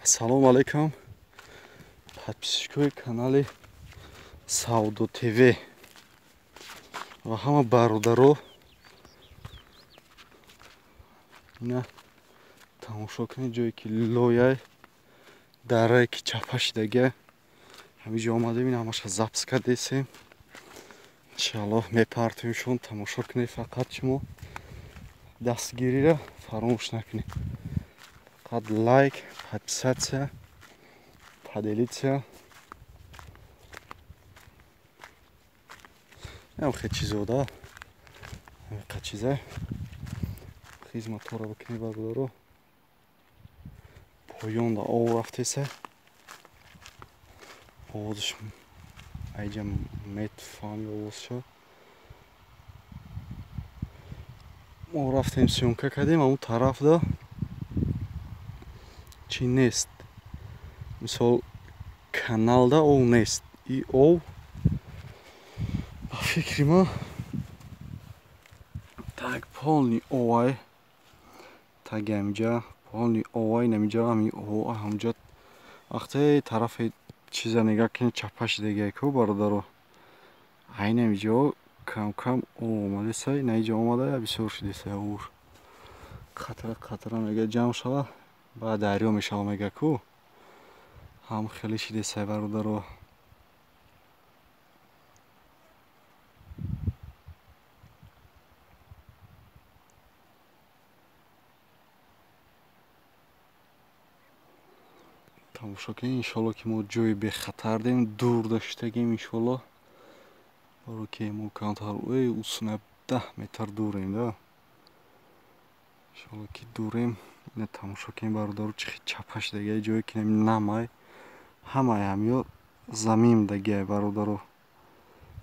Ассалому алайкум подписчикои канали Савдо ТВ ва ҳама бародаро. Ина тамошо кунед ҷое ки лояй дарае ки чапа шидага ҳамин ҷо омадем, ин ҳамаша запис кардесем. Иншааллоҳ мепартоемшон, тамошо кунед. Фақат шумо дастгириро фаромӯш накунед. Фақат лайк, подписаться, поделиться. Ям хел чизо да. Ҳамин чиза. Хизматҳоро бикунед бародаро. Поёнда ов рафтеса. Овозаш айҷа метфаҳми овозша. Мо рафтем съёмка кардем, ҳамун тарафда чӣ нест. Мисол каналда ов нест. И ов ба фикри ма так полный овай. Таги ҳаминҷа полный овай, наминҷа ҳамин ов ҳамҷа вақте тарафи чиза нигаҳ кунед чапа шидагия ку бародаро. Айн ҳаминҷо кам-кам ов омадеса, ина инҷо омада бисёр шудеса ов. Қатра қатра мега ҷамъ шава, баъд дарё мешава мега ку. Ҳам хеле шидеса бародаро. Тамошо кунед, иншоалло ки мо ҷои бехатар дем, дур даштагем иншоалло. Баро ки мо камтар усна 10 метр дурем да. Иншоалло ки дурем. Ина тамошо кунед бародаро, чӣ чапа шидагия ҷое ки намай. Ҳамаи ҳамиё замин дагия бародаро.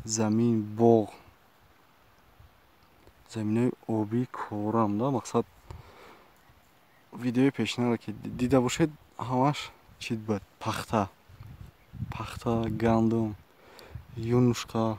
Замин, боғ. Заминои обии корам да, мақсад видеои пешинаро ки дида бошед, ҳамаш чӣ буд? Пахта. Пахта, гандум, юнушқа.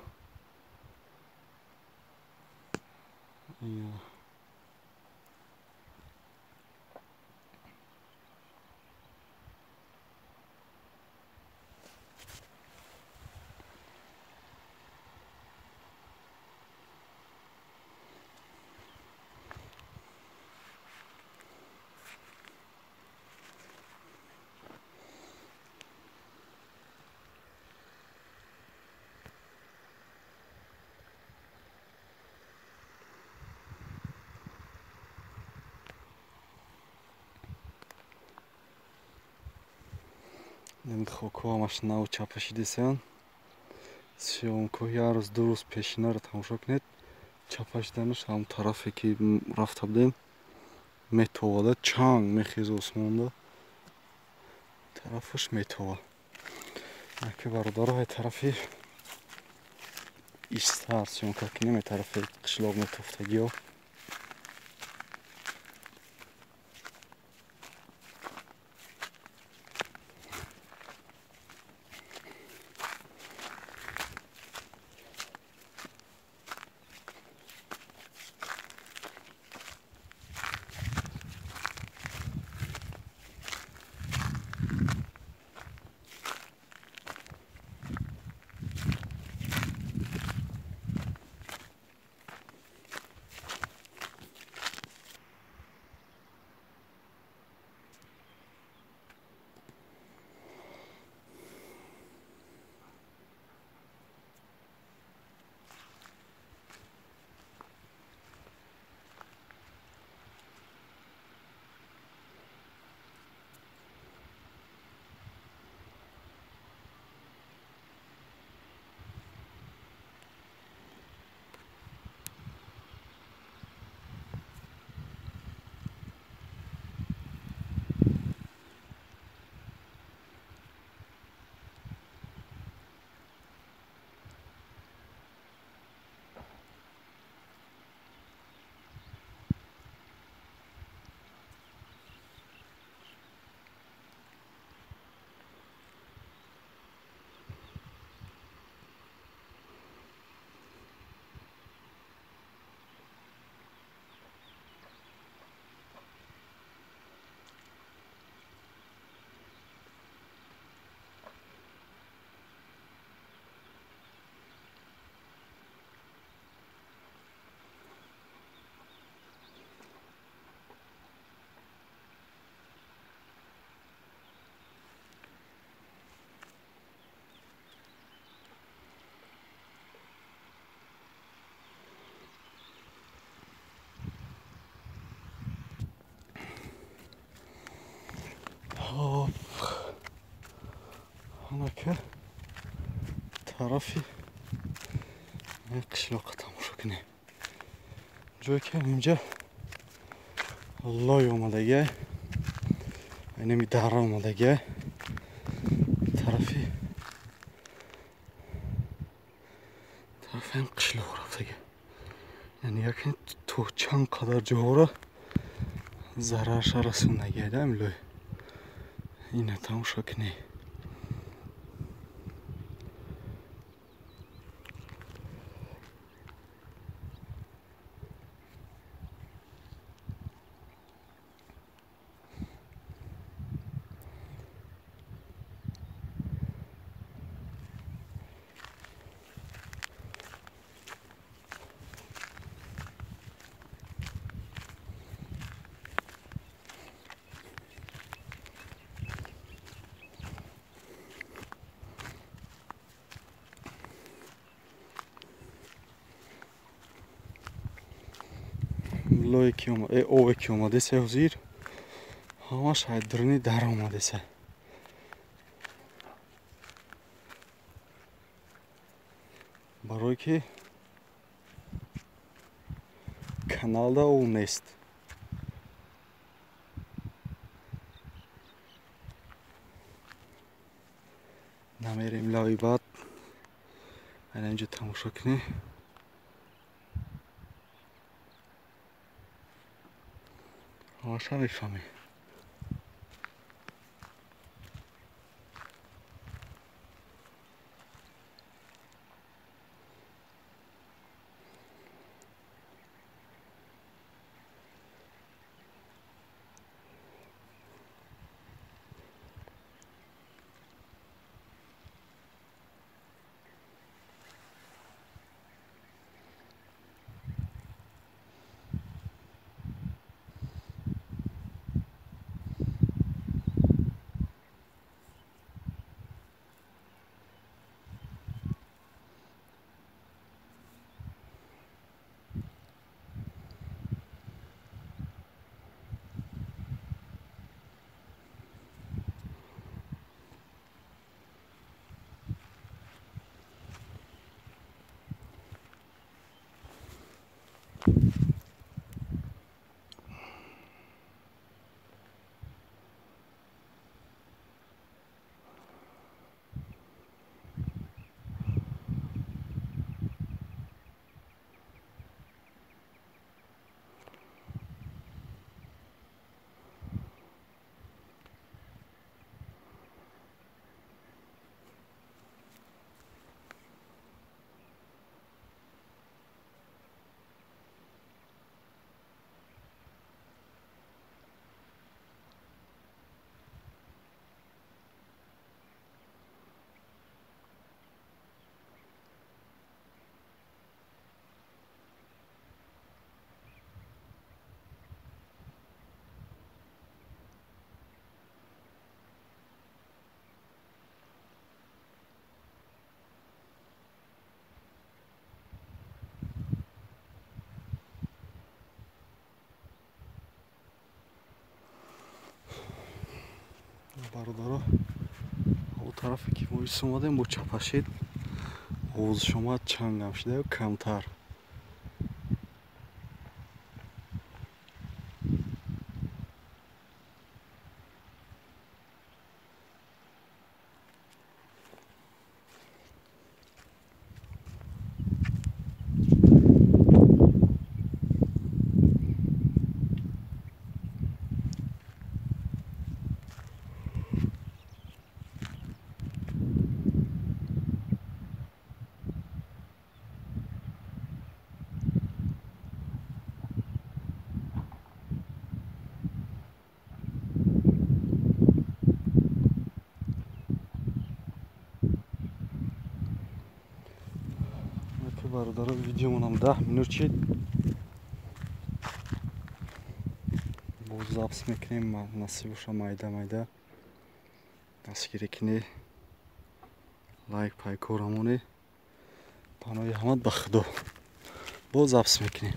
Хокҳо ҳамаш нав чапа шидесанд. Съёмкаҳо як рӯз ду рӯз пешинаро тамошо кунед. Чапа шиданаш ҳам тарафе ки рафта будем метовада, чанг мехеза осмонда. Тарафаш метова. Аки бародаро, ай тарафи истар съёмка кунем, ай тарафи қишлоқ метофтагиҳо. Хоб, ҳанака тарафи қишлоққа тамошо кунем. Ҷое ки инҷа лой омадагиай, инами дара омадагиай, тарафи ҳам қишлоқ рафтага. Яъне якин то чанд қадар ҷоҳоро зарарша расондагиай да ҳамин лой. Ина тамошо кунед. Лое ки ове ки омадеса ҳозир ҳамаш ҳайдурни дар омадеса. Барое ки каналда ов нест. Намерем лави баъд ана инҷо тамошо кунем. Ҳамаша мефаҳмем. Бародаро, о тарафе ки мо ис омадем бо чапашид овозаш омад чангам шуда камтар. Бародаро, видеомонам 10 минут шид. Боз запис мекунем, насиб боша майда майда. Дастгирӣ кунед, лайк пайкор ҳамонед. Паноҳи ҳамат ба Худо. Боз запис мекунем.